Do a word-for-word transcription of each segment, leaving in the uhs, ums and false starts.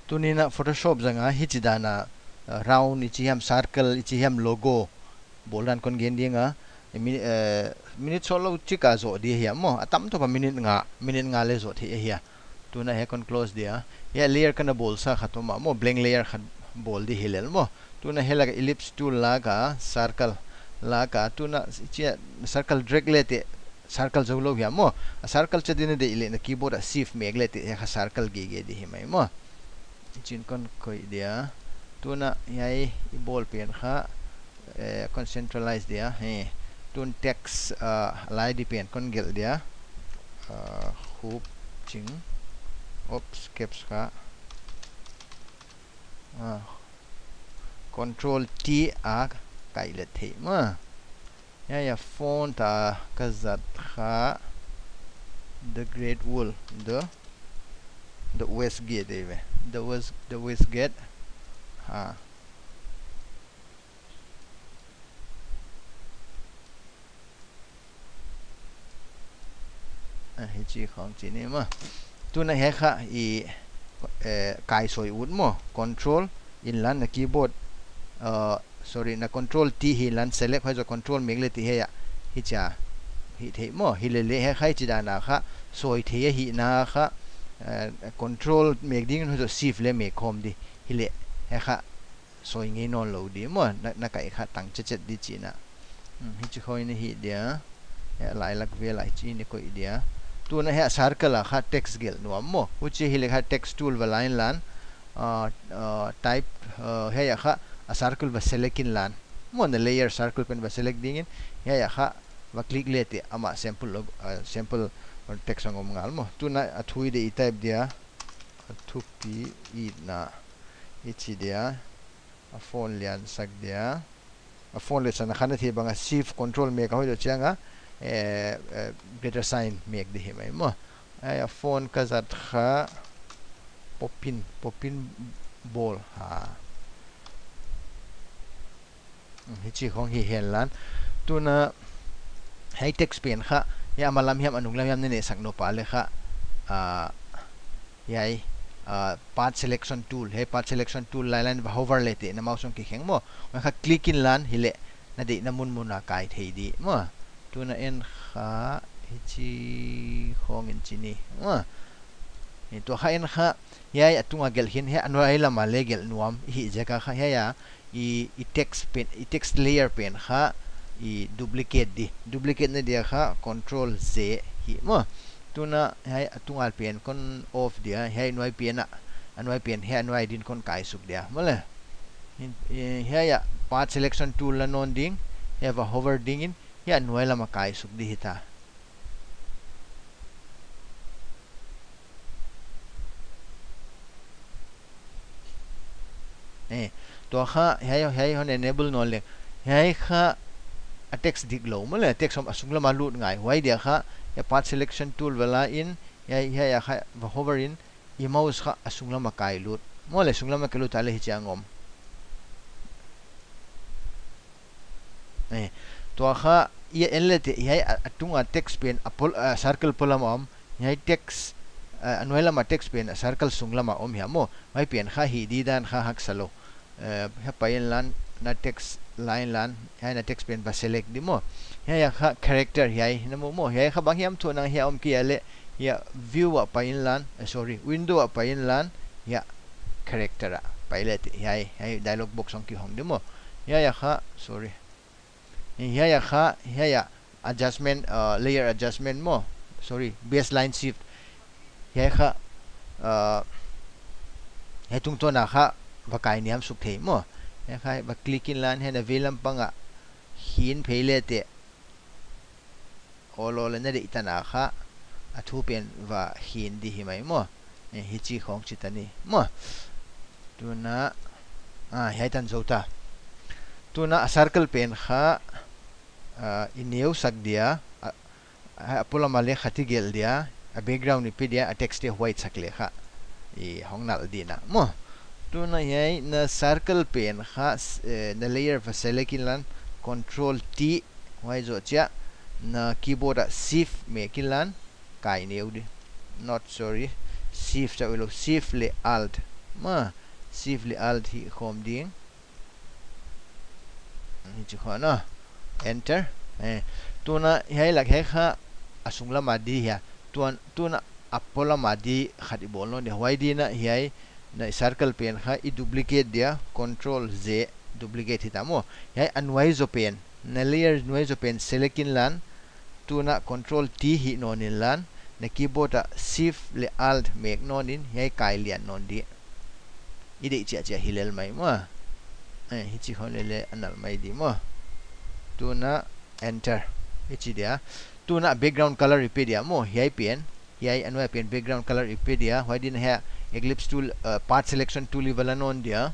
Tuni'n Photoshop zanga hichi dan a, uh, round i chi hiam, circle i chi hiam, logo bawl dan kon gen ding a. I mi-, uh, minute sawtlou chik a zoh di hiam maw. A tam tawp a minute nga, minute nga leh zoh thei ahi a. Tuin hiai kon close dia. Hiai layer ka na bawlsa khat om a maw, blank layer khat bawl di hi lel maw. Tuin hiai lak a ellipse tool lak a, circle lak a, tuin chi circle drag le teh, circle zoulou hiam maw. A circle chet di na deih leh na keyboard a shift mek le teh, hiai kha circle gige di hi mai maw. Chi'n kon koih dia. Tuin hiai i bawl pen kha, eh, kon centralize dia. He. Tuin text, ah, lai di pen kon gelh dia. Ah, Khupching. Oops, caps kha. Ah, Control T a kai le thei maw. Hiai a font a ka zat kha The Great Wall, the, the Westgate, eh, the West, the Westgate. Ha. Ah, hichi khong chi ni maw. Tuin hiai kha i, eh, kai soi ut maw. Control in lan na keyboard, uh, sorry, na Control T hi lan select, huai zoh control mek le teh hiai a. Hichia. Hih thei maw. Hi lele hiai kha hichi dan a kha soi thei ahihna kha, eh, control mek ding huai zoh shift le mek khawm di. Hi leh hiai kha soi ngei nawnlou di maw, na, na kai kha tang chetchet di chihna. Hmm, hichi khong in hih dia. Hiai lai lak vel a hichi in koih dia. Tuin hiai circle a kha text gelh nuam maw. Huchi hi leh kha text tool va la in lan. Ah, ah, type, ah, hiai a kha a circle va select in lan. Maw na layer circle pen va select dingin. Hiai a kha va click le teh amah sample lo, ah, sample text hong om ngal maw. Tuin a thu i deih i type dia. A thupi itna. Hichi dia. A font lian sak dia. A font lian sak na kha na theih bang a shift control mek a huai zoh chiang a, eh, eh, greater sign mek di hi mai maw. Hiai a font ka zat kha Popin, Popin Ball. Ha. Hmm, hichi khong hi hen lan. Tuin hiai text pen kha, hiai a malam hiam a nunglam hiam na neh sak nop a leh kha, ah, hiai, ah, path selection tool, hiai path selection tool lai lan va hover le teh na mouse hong kikheng maw. Huai kha click in lan hi leh na deihna munmun a kai thei di maw. Tuin en kha hichi khong in chi ni maw. Ni tua kha en kha hiai a tung a gelh khin, hiai a nuai lam a leh gelh nuam i hih ziak a kha hiai a i, i text pen, i text layer pen kha i duplicate di. Duplicate na dia kha Control Z hi maw. Tuin hiai a tung a pen kon off dia, hiai nuai pen a, a nuai pen hiai a nuai din kon kai suk dia. Maw le. Hin, eh, hiai a path selection tool la nawn ding, hiai va hover dingin, hiai a nuai lam a kai suk di hita. Eh, tua kha, hiai, hiai hon enable nawn leng. Hiai kha a text diklou maw le, text om a sunglam a lut ngai. Huai dia kha, hiai path selection tool va la in, hiai, hiai a kha va hover in, i mouse kha a sunglam a kai lut. Maw le sunglam a kai lut a leh hichi a hong om. Eh, tua kha, i en le teh, hiai a, a tung a text pen, a pol-, a circle polam a om, hiai text, a, a nuai lam a text pen, a circle sunglam a om hiam maw, huai pen kha hih di dan kha haksa lou. Eh, hiai pai in lan, na text line lan, hiai na text pen va select di maw. Hiai a kha character hiai, na mu maw, hiai kha bang hiam thu nang hiai om kei a leh, hiai view a pai in lan, eh, sorry, window a pai in lan, hiai character a pai le teh, hiai, hiai dialog box hong kihong di maw. Hiai a kha, sorry. Hiai a kha, hiai a adjustment, uh, layer adjustment maw. Sorry, baseline shift. Hiai kha, uh, hiai tungtawn a kha va kai niam suk thei maw. Hiai kha va click in lan, hiai na veilam pang a hin phei le teh. Awl awl a na deih tan a kha, a thu pen va hin di hi mai maw. Eh, hichi khong chi ta ni maw. Tuin, ah, hiai tan zou ta. Tuin a circle pen kha, ah, i neu sak dia, a, a polam a leh khat i gelh dia, a background i pe dia, a text te white sak le kha. I hong nalh di na maw. Tuin hiai na circle pen kha, s-, eh, na layer va select in lan, Control T, huai zoh chiah, na keyboard a shift mek in lan, kai neu di. Not sorry, shift a ulou, shift le alt. Maw, Shift leh Alt hih khawm ding. Hichi khawm a. Enter. Eh, tuin hiai lak hiai kha a sunglam a di hia. Tuin, tuin a polam a di khat i bawl nawn dia. Huai di'n hiai na circle pen kha i duplicate dia, Control J, duplicate hita maw. Hiai a nuai zaw pen, na layer nuai zaw pen select inla, tuin Control T hih nawn inla, na keyboard ah Shift leh Alt mek nawn in, hiai kai lian nawn di. I deih chiahchiah hi lel mai maw. Eh, hichi khawm leh leh a nal mai di maw. Tuin Enter. Hichi dia. Tuin background color i pe dia maw. Hiai pen. Hiai a nuai pen background color i pe dia. Huai di'n hiai Ellipse tool, uh, path selection tool i va la nawn dia.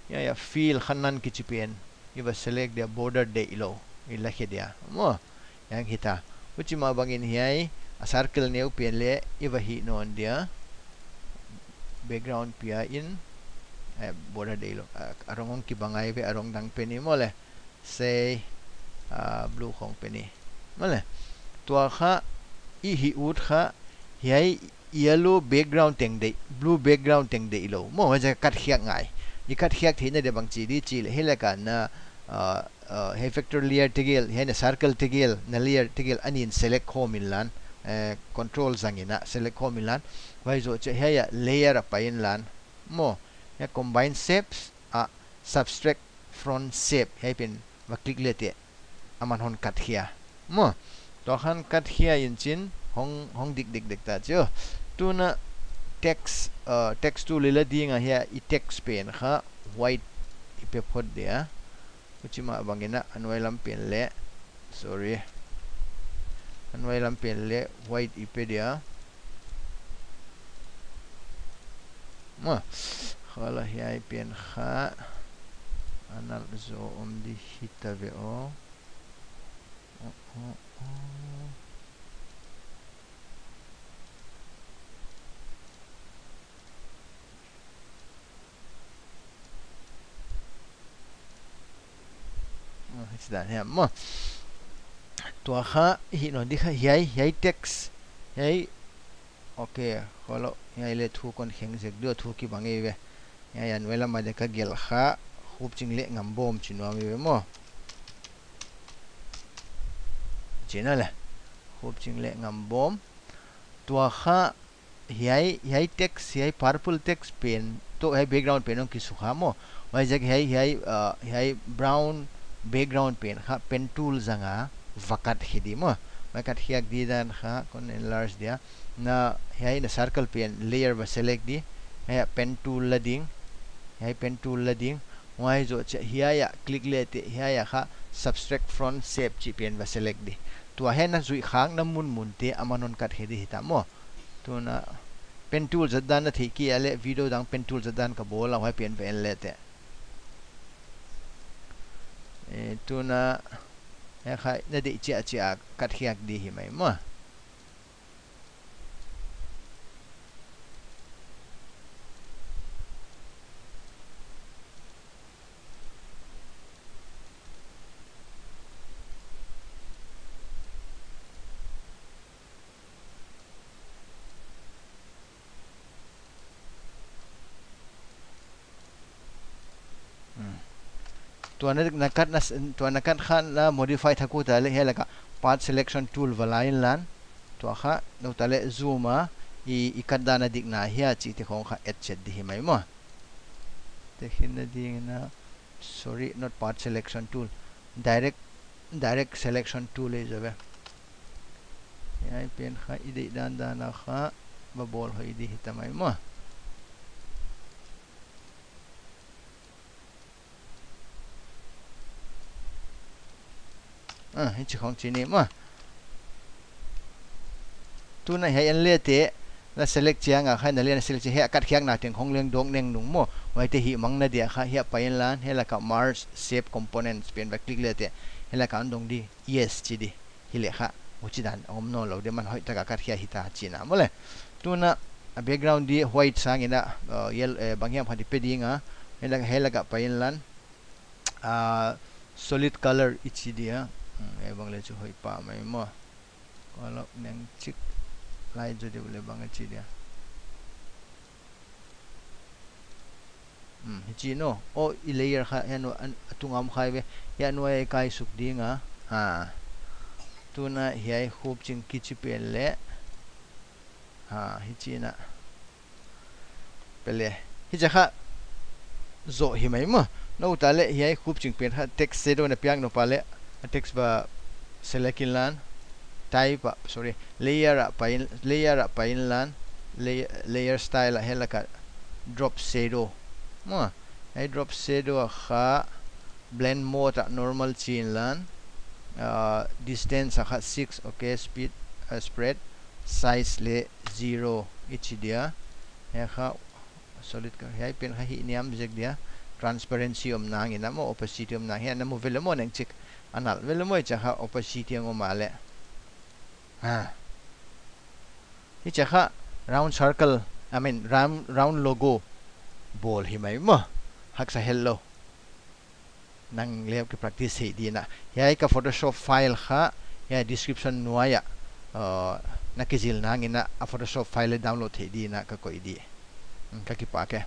Hiai, hiai fill khat nan kichi pen i va select dia, border deih lou i la khe dia. Maw, hiai hita. Huchi mah bangin hiai a circle neu pen leh i va hih nawn dia. Background pia in, eh, border deih lou. Ah, a rong hong kibang ahi ve, a rong dang pen i maw leh. Say, ah, blue khawng pen i. Maw leh. Tua kha i hih ut kha hiai yellow background teng deih, blue background teng deih lou. Maw, huaiziak kat khiak ngai. I kat khiak theihna dia bangchi di chih leh, hiai lak ah na, uh, uh, hiai vector layer tegel, hiai na circle tegel, na layer tegel a nin select khawm inla, eh, control zang in select khawm inla. Huai zoh chiah hiai ah layer ah pai inla. Maw, hiai combine shapes ah subtract from shape, hiai pen va click leh teh. Aman hon kat khia. Maw, tua khan kat khia in chin hong, hong dik dik dik ta chu. Tuin text, uh, text tool i la ding a, hiai i text pen kha white i pe phot dia. Huchi mah bangin a nuai lam pen leh, sorry, a nuai lam pen leh white i pe dia. Maw, kha la hiai pen kha a nal zaw om di hita ve aw. Oh, oh, oh. Oh, hichi dan hiam maw. Tua kha i hih nawn di kha hiai, hiai text. Hiai. Ok, kholo. Hiai leh thu kon kheng zek di, thu kibang ei ve. Hiai a nuai lam a dia ka gelh kha. Khupching leh ngam bawm chi nuam ei ve maw. Chihna leh. Khupching leh ngam bawm. Tua kha hiai, hiai text, hiai purple text pen toh hiai background pen hong kisukha maw. Huaiziak hiai, hiai, uh, hiai brown background pen kha pen tool zang a va kat khe di maw. Va kat khiak di dan kha kon enlarge dia. Na hiai na circle pen layer va select di. Hiai pen tool la ding. Hiai pen tool la ding. Huai zoh chiah hiai ah click leh teh, hiai ah kha subtract from shape chih pen va select di. Tua hiai na zuih khak na mun mun te aman hon kat khe di hita maw. Tuin pen tool zat dan na theih kei a leh video dang pen tool zat dan ka bawl a, huai pen va en leh teh. Eh, tuin hiai kha na deih chiahchiah kat khiak di hi mai maw. Hmm. Tua na, na kat na, tua na kat kha na modify thak ut a leh hiai lak ah path selection tool va la inla. Tua kha nou ta leh zoom a i, i kat dan a dik na hia chih te khong kha et chet di hi mai maw. Te khin na ding na, sorry, not path selection tool. Direct, direct selection tool ei zaw ve. Hiai pen kha i deih dan dan a kha va bawl hoih di hita mai maw. Ah, hichi khong chih ni maw. Tuin hiai en leh teh, na select chiang a, hiai na leh na select chiang, hiai a kat khiak na teng khong leng dawk neng nung maw. Huai te hih mang na dia kha, hiai pai inla, hiai lak ah merge shape components pen va click leh teh, hiai lak ah hon dong di, yes chi di. Hileh kha, huchi dan om nawn lou di, man hoihtak a kat khia hita chihna maw leh. Tuin a background di white sang in a, uh, yel-, eh, bang hiam khat i pe ding a, hiai lak, hiai lak ah pai inla, ah, solid color i chi dia. Hmm, eh, bang leh chu hoih pah mai maw. Color neng chik lai zaw di leh bang i chi dia. Hmm, hichi no. O, i layer kha, hiai no, an, a tung a om kha ve. Hiai no e kai suk ding a. Ha. Tuna hiai khupching kichi pen le. Ha, hichi na. Pele. Hichi kha. Zoh hi mai maw. No ta le hiai khupching pen kha text shadow na piak no pa le. A text va select in lan. Type a, sorry. Layer a pai in, layer a pai in lan. Lay-, layer style a hiai laka drop shadow. Maw. Hiai drop shadow a kha blend mode a normal chi in lan. Ah, distance a kha six, okay, speed, ah, spread, size le zero i chi dia. Hiai kha solid ka, hiai pen kha hih niam zek dia. Transparency om nang in a maw, opacity om nang, hiai na mu vele maw neng chik. A nalh vele maw, hichia kha opacity ang om a le. Ha. Hichia kha round circle, I mean, round, round logo bawl hi mai maw. Haksa het lou. Nang le ki practice theih dingin a. Hiai ka Photoshop file kha, hiai description nuai a, uh, na kizil nang in a, a Photoshop file le download theih dingin a ka koih di. Hmm, ka kipak e.